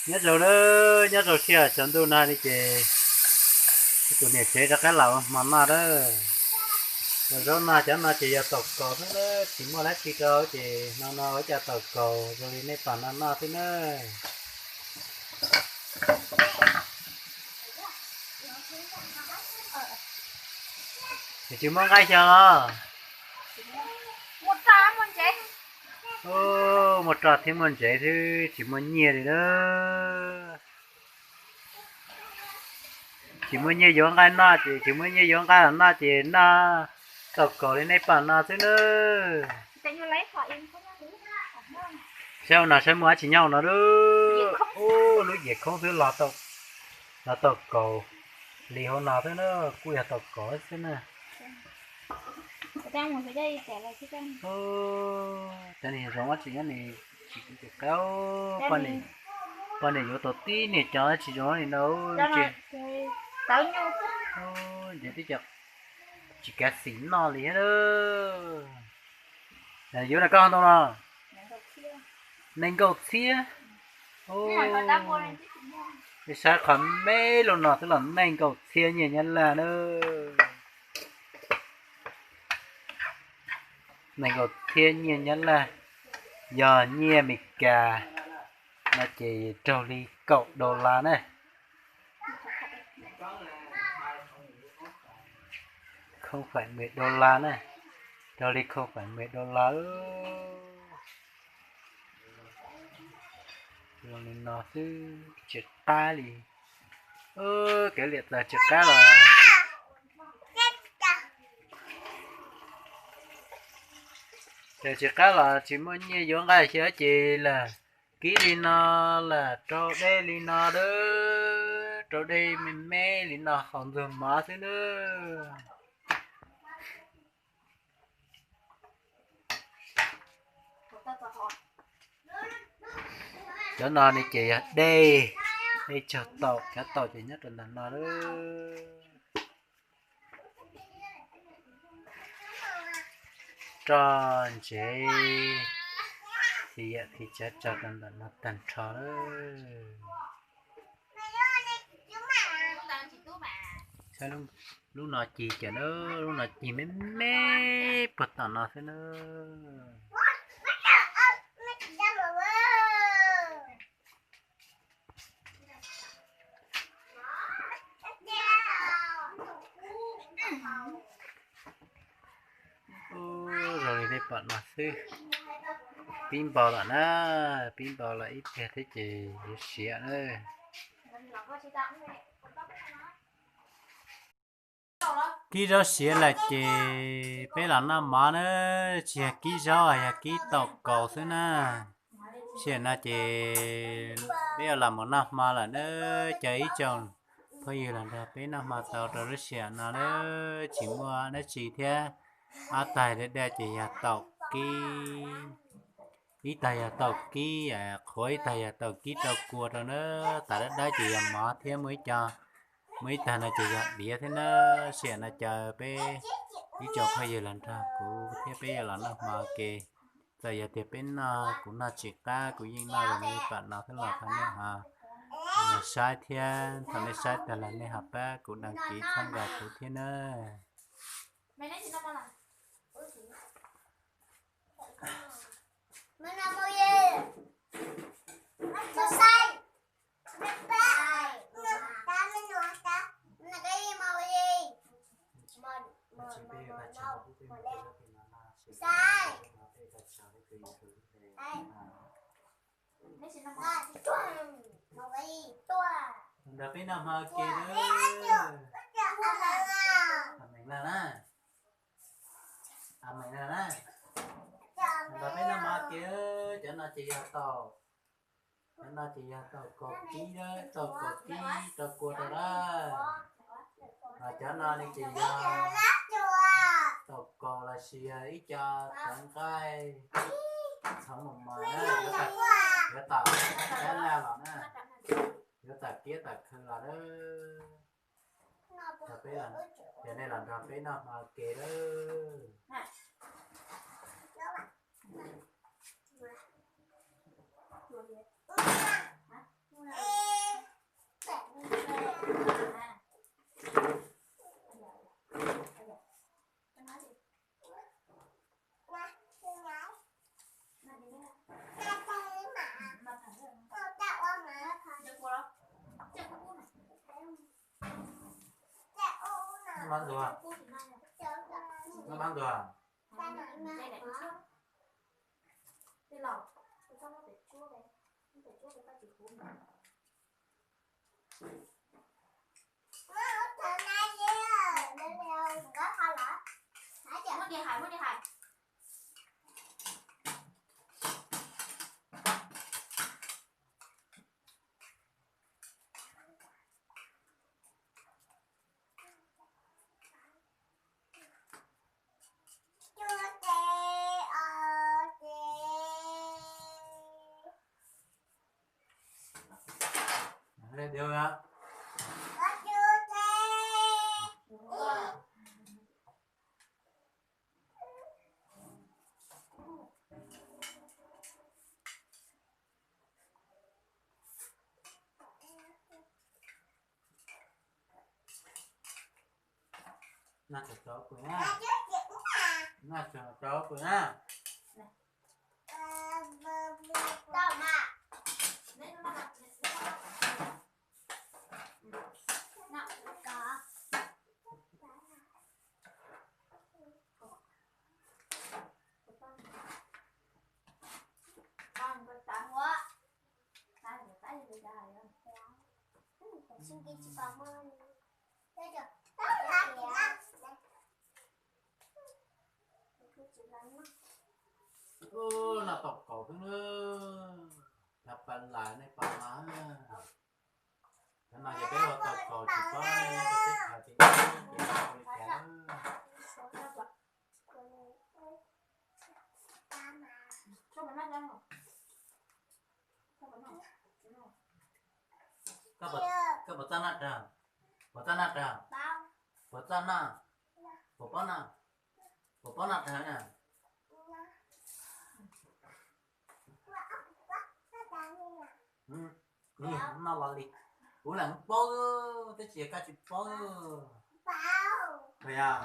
Nyob zoo na, nyob zoo sij hawm tsaus ntuj no li ces kuv tus niam tsev rov qab los ua hmo noj lawm. Ua zaub noj, cov no ces yog taum kaus xwb na, tsis muaj dab tsi rau ces hmo no ua ib co taum kaus zoo li nej pom no noj xwb na. Tsis muaj nqaij xyov los? Muaj roj thiab muaj ntsev xwb, tsis muaj nyiaj li na. Tsis muaj nyiaj yuav nqaij noj ces, tsis muaj nyiaj yuav nqaij los noj ces noj taum kaus li nej pom no xwb na. Saib hauv no saib muaj dab tsi nyob hauv no lub, lub yias khoob xwb los taum kaus li hauv no xwb na, kuj yog taum kaus xwb na. Cov niag zoo dab tsi nyob ni, tsis qab, poj niam yuav tau tib niag cov dab tsi zoo li no. Ces tib co tsis kav xim noj li thiab. Yuav no koj ntau no? Nees nkaum txhiab. Saib qhov me lub no twb los nees nkaum txhiab nyiaj Nyab Laj na. Nees nkaum txhiab nyiaj Nyab Laj, yog nyiaj Amelikas no ces raug li kaum dollar na. Không phải mười đô la na, raug li không phải mười đô la. Zoo li no xwb tsis qab li. Kev liam txawm tsis qab los, txawm tsis qab los tsis muaj nyiaj yuav nqaij xyov ces lam kib li no, lam rau dej li no, rau dej me me li no haus ntxuag mov xwb na. Cov no ne ces yog dej, dej tsag taum, cov taum ces nyob rau ntawm no lawm. Roj ntsev, txiv yam txiv tsav tso rau ntawm no tag nrho lawm. Lub no cig ces na, lub no cig me me puag tom no xwb na. Ub, zoo li nej pom no xwb. Pib npau lawm na, pib npau lawm ib pliag thiab ces yuav siav na. Kib zaub siav lawm ces peb los noj mov na, tsis yog kib zaub, yog kib taum kaus xwb na. Sij hawm no ces peb yuav los mus noj hmo lawm na, caw ib tsoom phooj ywg los nrog peb noj hmo tau rau lub sij hawm no na, tsis muaj dab tsi thiab. Ob tag daj daj ces yog taum kib, ib tag yog taum kib qhuav, ib tag yog taum kib rau kua rau na. Tag dawb dawb ces yog mov thiab muaj ib co, muaj ib tag no ces yog diav thiab na. Sij hawm no caw peb ib tsoom phooj ywg los nrog kuv thiab peb yuav los noj hmo ke. Txawm yog tias peb noj, kuv noj tsis qab, kuv yeej noj zoo li pam no xwb los thov nej ho mus saib thiab, thaum nej saib tag los nej ho pab kuv đăng ký txhawb nqa kuv thiab na. Nrog peb noj hmo ke na. Amees na, amees na. Nrog peb noj hmo ke, cov no ces yog taum, cov no ces yog taum kaus kib, taum kaus kib rau kua rau lawm. Cov no ne ces yog taum kaus los sis yog ib co txhoov nqaij, txhoov mos mos na, yuav tawm, yuav tawm kab laj los na, yuav tawm kiab tawm khw los na. Nrog peb, ces nej los nrog peb noj hmo ke lawm. Mab ntxuag, mab ntxuag. Noj tso tso pw na. Noj tso tso pw na. Ub, noj tau kaus xwb na. Noj pas lais nej pas mas. Cov no ces peb ua tau kaus tsis paub nej nyob rau teb chaws ces ua li cas. Koj puas txaj naj rag? Puas txaj naj rag? Puas txaj naj? Puas paub naj? Puas paub naj rag na? Noj los li. Kuv lam paub, tab sis koj tsis paub. Puas yog?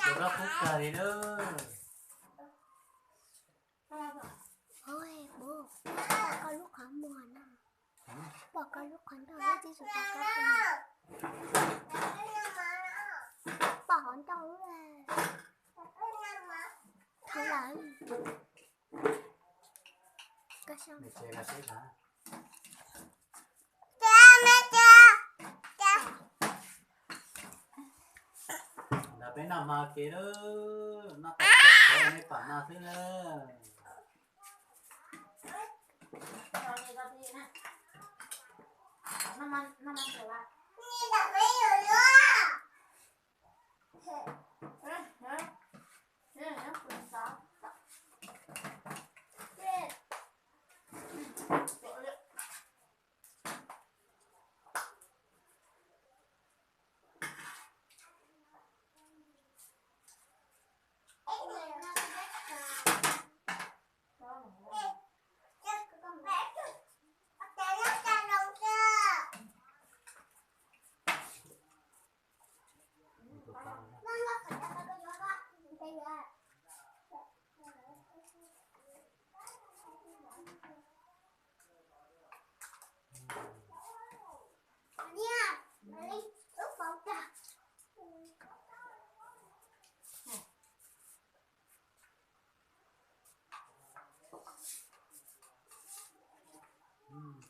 Tus rau qub kawg li lawm. Ôi, bố, pom koj lub qhov muag no. Pom koj lub qhov ntau, lub tib su pom koj. Pom qhov ntau. Thov lawm. Koj xyov. Ntawd peb noj mas kev lawm, noj tas tag nej pom no xwb na.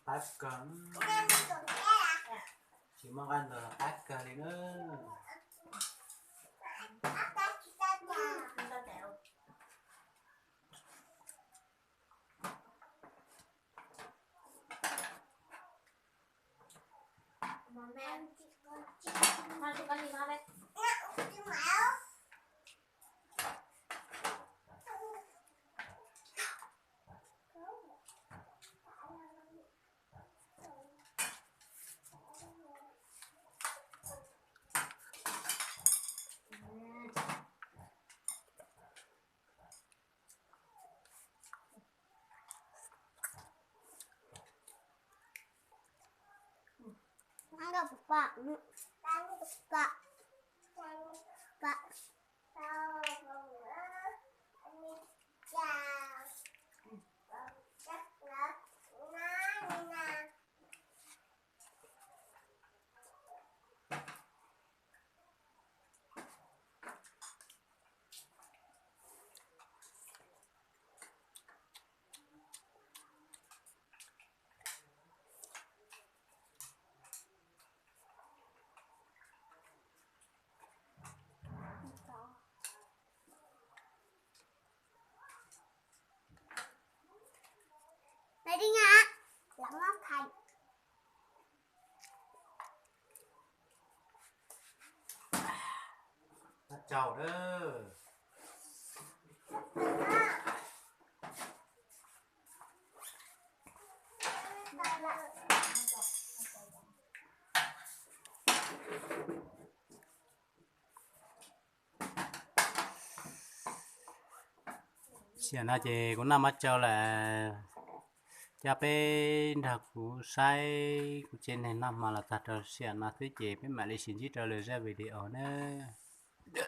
Qab kawg, tsis muaj nqaij ntawd los qab kawg li na. Tsaug na. Sij hawm no ces kuv noj mov tsau lawm, coj peb nrog kuv saib kuv tsev neeg noj hmo los txog rau sij hawm no xwb ces peb mam li sib ntsib rau lwm zaj video nawb.